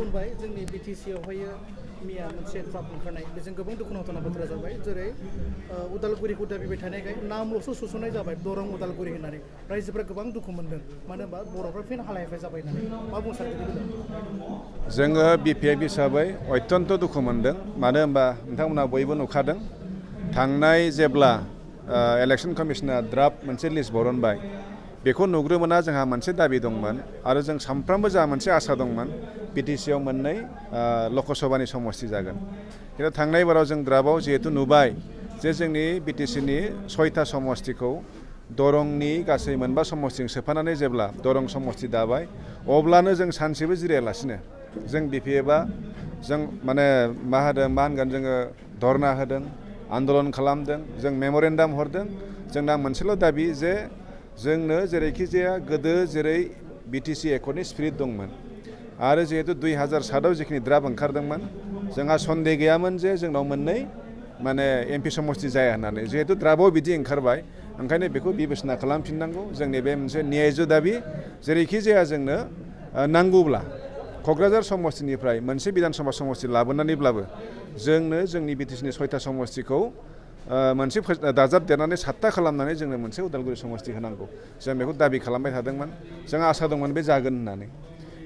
मोनबाय जोंनि बिटिसि आवहाय मैया मोनसे द्राफ्ट ओंखारनाय बेजों गोबां दुखुनांथाव बाथ्रा जाबाय जेरै उदालगुरिखौ दाबिबाय थानायखाय नामल'सो सोसननाय जाबाय दरं उदालगुरि होननानै रायजोफोरा गोबां दुखु मोनदों मानो होनबा बर'फ्रा फिन हालाय हाफाय जाबाय होननानै मा बुंनो सानो जोङो बिपिएफ हिसाबै अत्यन्त दुखु मोनदों मानो होनबा नोंथांमोना बयबो नुखादों थांनाय जेब्ला इलेक्सन कमिसना द्राफ्ट मोनसे लिस्ट बरनबाय बेखौ नुग्रोमोना जोंहा मोनसे दाबि दंमोन आरो जों सामफ्रामबो जोंहा मोनसे आसा दंमोन बिटिसिआव मोननै लक'सभानि समस्ति जागोन खिन्थु थांनाय बाराव जों द्राफ्टआव जिहेतु नुबाय जे जोंनि बिटिसिनि 6था समस्तिखौ दरंनि गासै मोनबा समस्तिजों सोफानानै जेब्ला दरं समस्ति दाबाय अब्लानो जों सानसेबो जिरायालासिनो जों बिपिएफआ जों माने मा होनगोन जोङो धरना होदों आन्दलन खालामदों जों मेम'रेन्डाम हरदों जोंना मोनसेल' दाबि जे जोंनो जेरैखि जाया गोदो जेरै बिटिसि एकर्डनि स्पिरिट दंमोन आरो जिहेतु 2007आव जिखिनि द्राफ्ट ओंखारदोंमोन जोंहा सन्देह गैयामोन जे जोंनाव मोननै माने एमपि समस्ति जाया होननानै जिहेतु द्राफ्टआव बिदि ओंखारबाय ओंखायनो बेखौ बिबेचना खालामफिननांगौ जोंनि बे मोनसे न्यायज दाबि जेरैखि जाया जोंनो नांगौब्ला क'क्राझार समस्तिनिफ्राय मोनसे बिधानसभा समस्ति लाबोनानैब्लाबो जोंनो जोंनि बिटिसिनि 6था समस्तिखौ मोनसे दाजाबदेरनानै 7था खालामनानै जोंनो मोनसे उदालगुरि समस्ति होनांगौ जों बेखौ दाबि खालामबाय थादोंमोन जों आसा दंमोन बे जागोन होननानै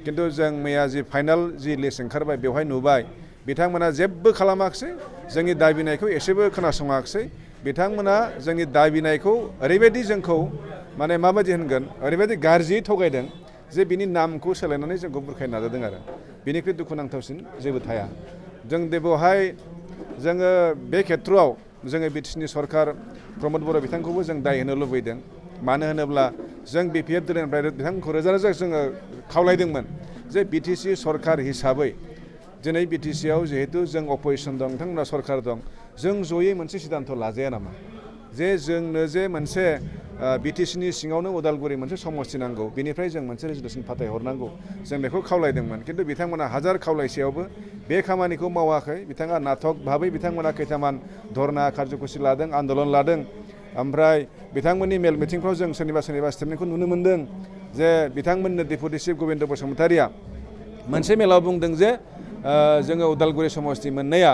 किन्तु जों मैया जि फाइनाल जि लिस्ट ओंखारबाय बेवहाय नुबाय बिथांमोना जेबो खालामाखिसै जोंनि दाबिनायखौ एसेबो खोनासङाखिसै बिथांमोना जोंनि दाबिनायखौ ओरैबायदि जोंखौ माने माबायदि होनगोन ओरैबायदि गाज्रियै थगायदों जे बिनि नामखौ सोलायनानै जोंखौ बुरखायनो नाजादों आरो बिनिख्रुइ दुखुनांथावसिन जेबो थाया जों बेवहाय जोङो बे खेत्रआव जोङो बिटिसिनि सरकार प्रमद बर' बिथांखौबो जों दाय होनो लुबैदों मानो होनोब्ला जों बिपिएफ दोलोनिफ्राय बिथांखौ रोजा रोजा जोङो खावलायदोंमोन जे बिटिसि सरकार हिसाबै दिनै बिटिसिआव जिहेतु जों अपोजिसन दं बिथांमोना सरकार दं जों जयै मोनसे सिद्धान्त लाजाया नामा जे जोंनो जे मोनसे बिटिसिनि सिङावनो उदालगुरि मोनसे समस्ति नांगौ बेनिफ्राय जों मोनसे रेजुलेसन फाथायहरनांगौ जों बेखौ खावलायदोंमोन किन्तु बिथांमोना हाजार खावलायसेयावबो बे खामानिखौ मावाखै बिथाङा नाटक भाबै बिथांमोना खैथामान धरना कार्जकुसि लादों आन्दलन लादों ओमफ्राय बिथांमोननि मेल मिटिंफ्राव जों सोरनिबा स्टेटमेन्टखौ नुनो मोन्दों जे बिथांमोननो डेपुटि चिफ गबिन्द बसुमतारिया मोनसे मेलाव बुंदों जे जोङो उदालगुरि समस्ति मोननाया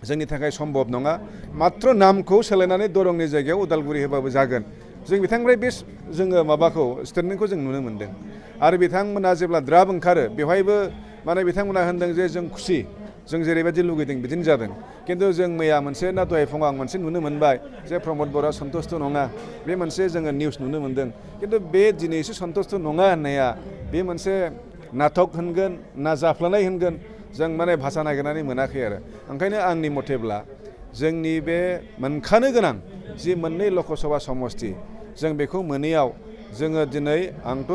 जोंनि थाखाय सम्भब नङा मात्र नामखौ सोलायनानै दरंनि जायगायाव उदालगुरि होबाबो जागोन जों बिथांनिफ्राय बे जोङो माबाखौ स्टेटमेन्टखौ जों नुनो मोन्दों आरो बिथांमोना जेब्ला द्राफ्ट ओंखारो बेवहायबो माने बिथांमोना होनदों जे जों खुसि जों जेरैबायदि लुगैदों बिदिनो जादों किन्तु जों मैया मोनसे ना दहाय फुङाव आं मोनसे नुनो मोनबाय जे प्रमद बर'आ सन्तुष्ट नङा बे मोनसे जोङो निउस नुनो मोन्दों किन्तु बे दिनैसो सन्तुष्ट नङा होननाया बे मोनसे नाटक होनगोन ना जाफ्लानाय होनगोन जों माने भाषा नागिरनानै मोनाखै आरो ओंखायनो आंनि मथेब्ला जोंनि बे मोनखानो गोनां जि मोननै लक'सभा समस्ति जों बेखौ मोनैयाव जोङो दिनै आंथ'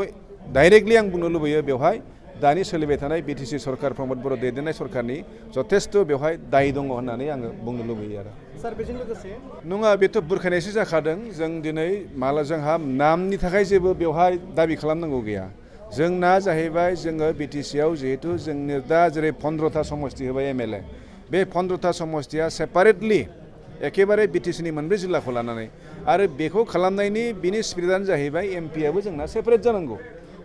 डाइरेक्टलि आं बुंनो लुबैयो बेवहाय दानि सोलिबाय थानाय बिटिसि सरकार प्रमद बर' दैदेननाय सरकारनि जथेस्थ' बेवहाय दाय दङ होननानै आङो बुंनो लुबैयो आरो सार बेजों लोगोसे नङा बेथ' बुरखायनायसो जाखादों जों दिनै माला जोंहा नामनि थाखाय जेबो बेवहाय दाबि खालामनांगौ गैया जोंना जाहैबाय जोङो बिटिसिआव जिहेतु जोंनो दा जेरै 15था समस्ति होबाय एमएलए बे 15था समस्तिया सेपारेटलि एखेबारे बिटिसिनि मोनब्रै जिल्लाखौ लानानै आरो बेखौ खालामनायनि बिनि स्पिरिटआनो जाहैबाय एमपिआबो जोंना सेपारेट जानांगौ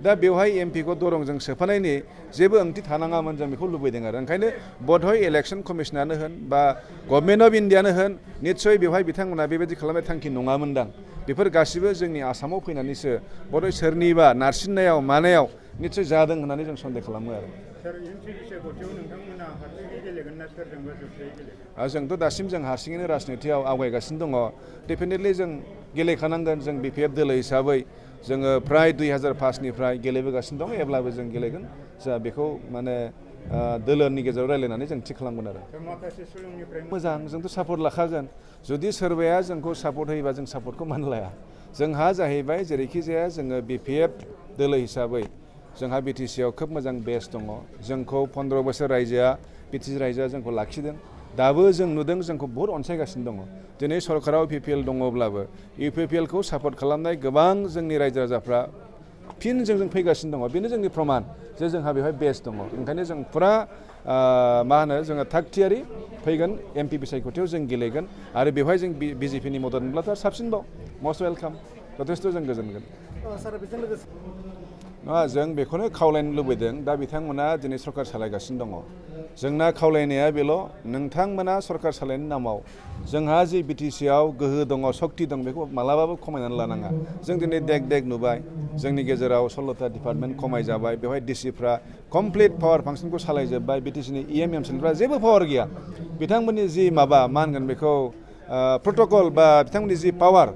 दा बेवहाय एमपिखौ दरंजों सोफानायनि जेबो ओंथि थानाङामोन जों बेखौ लुबैदों आरो ओंखायनो बधय इलेक्सन कमिसनानो होन बा गभर्नमेन्ट अफ इन्डियानो होन निस्सय बेवहाय बिथांमोना बेबायदि खालामनाय थांखि नङामोनदां बेफोर गासिबो जोंनि आसामाव फैनानैसो बधय सोरनिबा नारसिननायाव मानायाव निस्सय जादों होननानै जों सन्देह खालामो आरो जोंथ' दासिम जों हारसिङैनो राजनितियाव आवगायगासिनो दङ डेफिनेटलि जों गेलेखानांगोन जों बिपिएफ दोलो हिसाबै जोङो फ्राय 2005निफ्राय गेलेबोगासिनो दं एब्लाबो जों गेलेगोन जा बेखौ माने दोलोनि गेजेराव रायलायनानै जों थि खालामगोन आरो मोजां जोंथ' सापर्ट लाखागोन जुदि सोरबाया जोंखौ सापर्ट होयोबा जों सापर्टखौ मानो लाया जोंहा जाहैबाय जेरैखि जाया जोङो बिपिएफ दोलो हिसाबै जोंहा बिटिसिआव खोब मोजां बेस दङ जोंखौ 15 बोसोर रायजोआ बिटिसि रायजोआ जोंखौ लाखिदों दाबो जों नुदों जोंखौ बहुत अनसायगासिनो दङ दिनै सरकाराव इउपिपिएल दङब्लाबो इउपिपिएलखौ सापर्ट खालामनाय गोबां जोंनि रायजो राजाफ्रा फिन जोंजों फैगासिनो दङ बेनो जोंनि प्रमान जे जोंहा बेवहाय बेस दङ ओंखायनो जों फुरा मा होनो जोङो थागथियारि फैगोन एमपि बिसायख'थियाव जों गेलेगोन आरो बेवहाय जों बिजेपिनि मदद मोनब्लाथ' साबसिनबाव मस्ट वेलकाम जथेस्थ' जों गोजोनगोन नङा जों बेखौनो खावलायनो लुबैदों दा बिथांमोना दिनै सरकार सालायगासिनो दङ जोंना खावलायनाया बेल' नोंथांमोना सरकार सालायनायनि नामाव जोंहा जि बिटिसिआव गोहो दङ सक्ति दं बेखौ मालाबाबो खमायनानै लानाङा जों दिनै देग देग नुबाय जोंनि गेजेराव 16टा डिपार्टमेन्ट खमायजाबाय बेवहाय डिसिफ्रा कमप्लिट पावार फांसनखौ सालायजोब्बाय बिटिसिनि एमसिलफ्रा जेबो पावार गैया बिथांमोननि जि माबा मा होनगोन बेखौ प्रट'कल बा बिथांमोननि जि पावार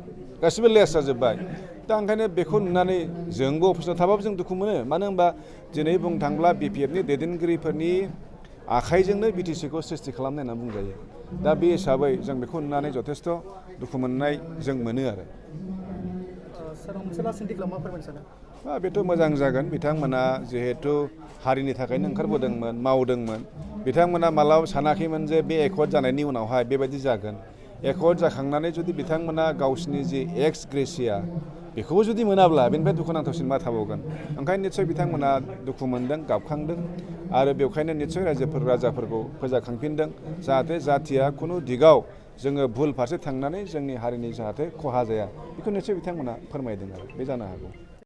गासिबो लेस जाजोब्बाय दा ओंखायनो बेखौ नुनानै जोंबो अफिसाव थाबाबो जों दुखु मोनो मानो होनबा दिनै बुंनो थाङोब्ला बिपिएफनि दैदेनगिरिफोरनि आखाइजोंनो बिटिसिखौ सृष्टि खालामनाय होनना बुंजायो दा बे हिसाबै जों बेखौ नुनानै जथेस्थ' दुखु मोननाय जों मोनो आरो बेथ' मोजां जागोन बिथांमोना जिहेथु हारिनि थाखायनो ओंखारबोदोंमोन मावदोंमोन बिथांमोना मालाबा सानाखैमोन जे बे एकर्ड जानायनि उनावहाय बेबायदि जागोन एकर्ड जाखांनानै जुदि बिथांमोना गावसिनि जि एक्स ग्रेसिया बेखौबो जुदि मोनाब्ला बेनिफ्राय दुखुनांथावसिन मा थाबावगोन ओंखायनो निस्सय बिथांमोना दुखु मोनदों गाबखांदों आरो बेवखायनो निस्सय राजाफोरखौ फोजाखांफिनदों जाहाथे जाथिया खुनु दिगाव जोङो भुल फारसे थांनानै जोंनि हारिनि जाहाथे खहा जाया बेखौ निस्सय बिथांमोना फोरमायदों आरो बे जानो हागौ